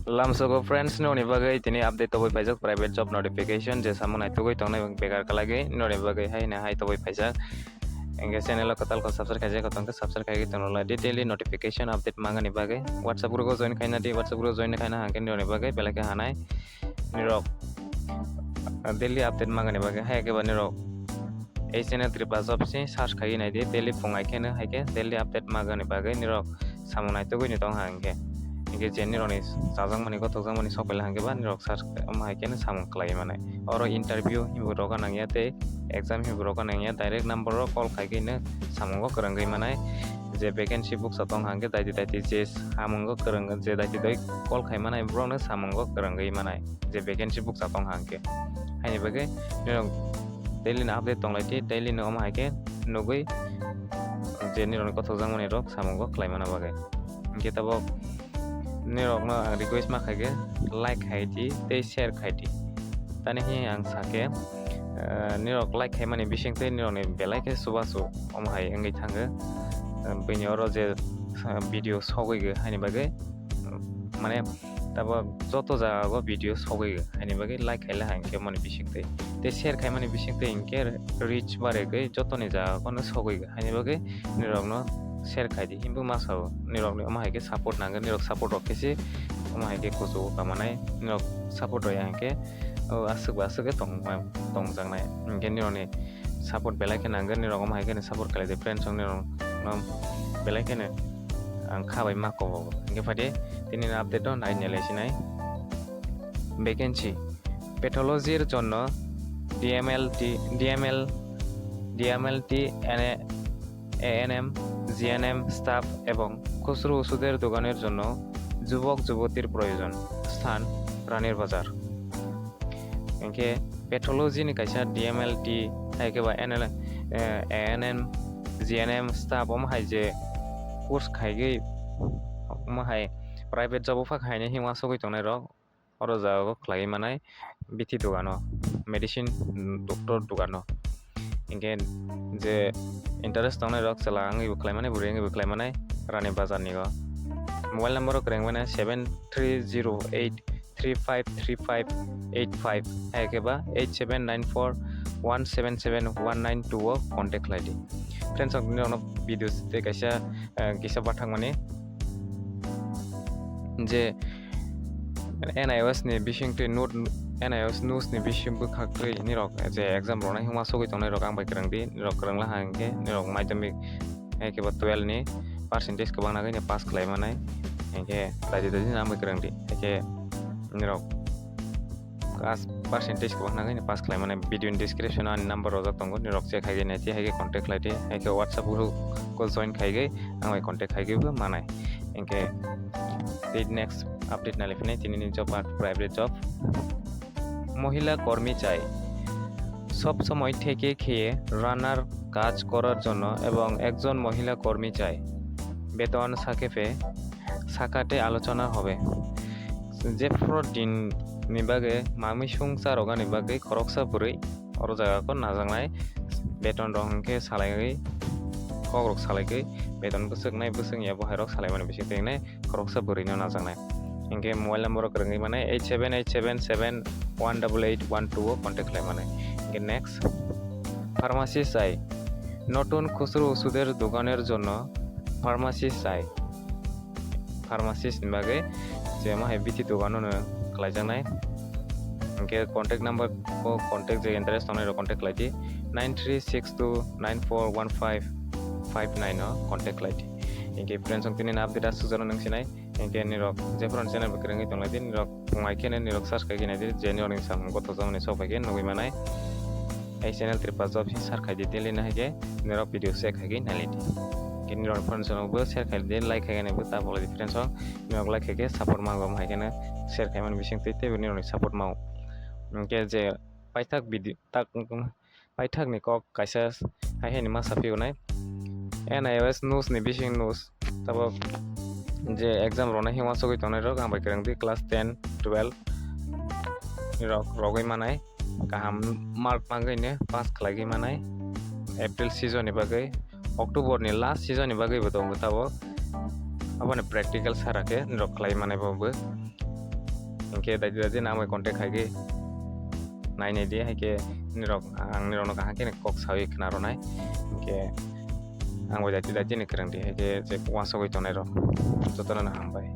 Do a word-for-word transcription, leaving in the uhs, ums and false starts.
Lamsogo friends, noni bagwi tini update tobwi paijak, private job notification je samung naitugwi tongnai bekar kalagwi noni bagwi hai na hai tobwi paijak. Engke channel o kwtal kok subscribe khaijak, kotong khe subscribe khaigwi tongwlai di, daily notification update mangani bagwi. WhatsApp group o join khaina di, WhatsApp group o join khaina hangkhe noni bagwi belai khe hanai. Nirok daily update mangani bagwi hai khe ba nirok ei channel Tripura Job se search khaiwi nai di, daily phung ai kheno hai khe daily update mangani bagwi nirok samung naitugwi ni tong ha hingkhe. Hingkhe je nirokni chajakmani gothokjakmani sok belai hangkhe ba nirok search omo hai kheno samung khlaiwi manai. Oro interview hinwi rwgwi nangya tei exam hinwi rwgwi nangya, direct number o call khaigwi no samungo kwrwngwi manai. Je vacancy bukcha tong hangkhe daiti daiti je samungo kwrwng, je daiti doi call khai manai borokno samungo kwrwngwi manai. Je vacancy bukcha tong hangkhe. Haini bagwi nirok daily no update tong lai di, daily no omo hai khe nugwi je nirokni gothokjakmani rok samungo khlai mana bagwi. Hingkhe tabok nirokno ang request ma khai khe like khai di tei share khai di. Tani hi ang sa khe, eh, nirok like khai mani bising tei nirokni belai khe chubachu omo hai wngwi thango. Eh, bini oro je, eh, video sogwi gwi haini bagwi, eh, mane tabok joto jaga o video sogwi gwi haini bagwi like khaila hai khe mani bising tei, tei share khai mani bising tei hinkhe reach baregwi jotoni jaga o no sogwi gwi haini bagwi nirokno share khai di. Hinbo ma sao, nirokni omo hai khe support nangwi, nirok support rok khe se omo hai khe kuchugo kamanai, nirok support rwya hinkhe o aswk bo aswk khe tong-, tongjaknai. Hinkhe nirokni support belai khe nangwi, nirok omo hai khe support khlai di friends, nirok no belai kheno ang kha bai ma kobo. Hinkhe phaidi tini ni update o nai nai lai sinai. Vacancy, pathology-r jonno D M L T, D M L, D M L T, A N M, G N M staff এবং খুচরো ওষুধের দোকানের জন্য যুবক যুবতীর প্রয়োজন। স্থান, রানীর বাজার। Hinkhe pathology ni kaisa D M L T, hai khe ba N L, eh, A N M, G N M staff omo hai je course khaigwi omo hai private job o pha khainai hinma sogwi tongnai rok. Oro jaga o khlaiwi manai bithi dogano, medicine, mm, doctor dogano. Hinkhe je interest tongnai rok chwla wngwi bo khlai manai, bwrwi wngwi bo khlai manai, Rani Bazar ni o. Mobile number o kwrwng mane seven three zero eight three five three five eight five, hai khe ba eight seven nine four one seven seven one nine two o contact khlai di. Friends, ang nini rokno video tei kaisa, eh, kisa bathang mani je N I O S ni bising twi note, N I O S news ni bising bwkhak twi nirok je exam rwnai hwnma sogwi tongnai rok ang bai kwrwng di, nirok kwrwng la hang khe nirok madhyamik hai khe bo twelve ni percentage kwbang nagwi no pass khlai manai, hinkhe daidi daidi no ang bai kwrwng di, hai khe nirok pass percentage kwbang nagwi no pass khlai manai. Video ni description o ani number rojak tongo, nirok check hai khe nai di, hai khe contact khlai di, hai khe WhatsApp group o join khai khe ang bai contact khai khe bo manai. Hinkhe tei next update nai lai phinai tini ni job, ar private job. মহিলা কর্মী চাই। সব সময় থেকে খেয়ে রান্নার কাজ করার জন্য এবং একজন মহিলা কর্মী চাই। বেতন সাকেফে সাকাটে আলোচনা হবে। Jephru din ni bagwi mamwi sung charogani bagwi khoroksa bwrwi oro jaga o najaknai. Beton rok hinkhe salaiwi, kok rok salaiwi, beton bwswknai bwswk ya bo hai rok salaimani bising twi nai khoroksa bwrwi no najaknai. Hinkhe mobile number o kwrwngwi mane eight seven eight seven seven one double eight one two o contact khlai mane. Hinkhe next, pharmacy chai. নতুন খুচরো ওষুধের দোকানের জন্য ফার্মাসি চাই। Pharmacist ni bagwi je omo hai bithi dogano no khlaijaknai. Hinkhe contact number o contact je interest tongnai rok contact khlai di, nine three six two nine four one five five nine o contact khlai di. Hinkhe friends, ang tini ni update aswk jora nang sinai. Hinkhe nirok jephru channel bo kwrwngwi tong lai di, nirok phungai khe nirok search khai khe nai di, je nirok ni samung gothok jagmani sok bai khe nugwi manai. Ei channel Tripura Job se search khai di, daily no hai khe nirok video check khai khe nai lai di. Hinkhe nirok ni friends rok bo share khai di, like khai khe nai bo ta bolai di friends rok, nirok like khai khe support mango, hai khe no share khai mani bising twi tei bo nirok ni support mango. Hinkhe je paithak video tak, paithak ni kok kaisa hai hai ni ma saphi wnai. N I O S news ni bising news, tabok je exam rwnai hwnma sogwi tongnai rok ang bai kwrwng di class ten, twelve rok rogwi manai kaham mark mangwi no pass khlaiwi manai April season ni bagwi, October ni last season ni bagwi bo tongo tabok. Aboni practical sara khe nirok khlai manai bo bo. Hinkhe daiti daiti no ang bai contact khaigwi nainai di, haikhe nirok, ang nirokno kaham khe kok sawi khna rwnai. Hinkhe ang bai daiti daiti ni kwrwngdi, haikhe je uansugwi tongnai rok jotono no hambai.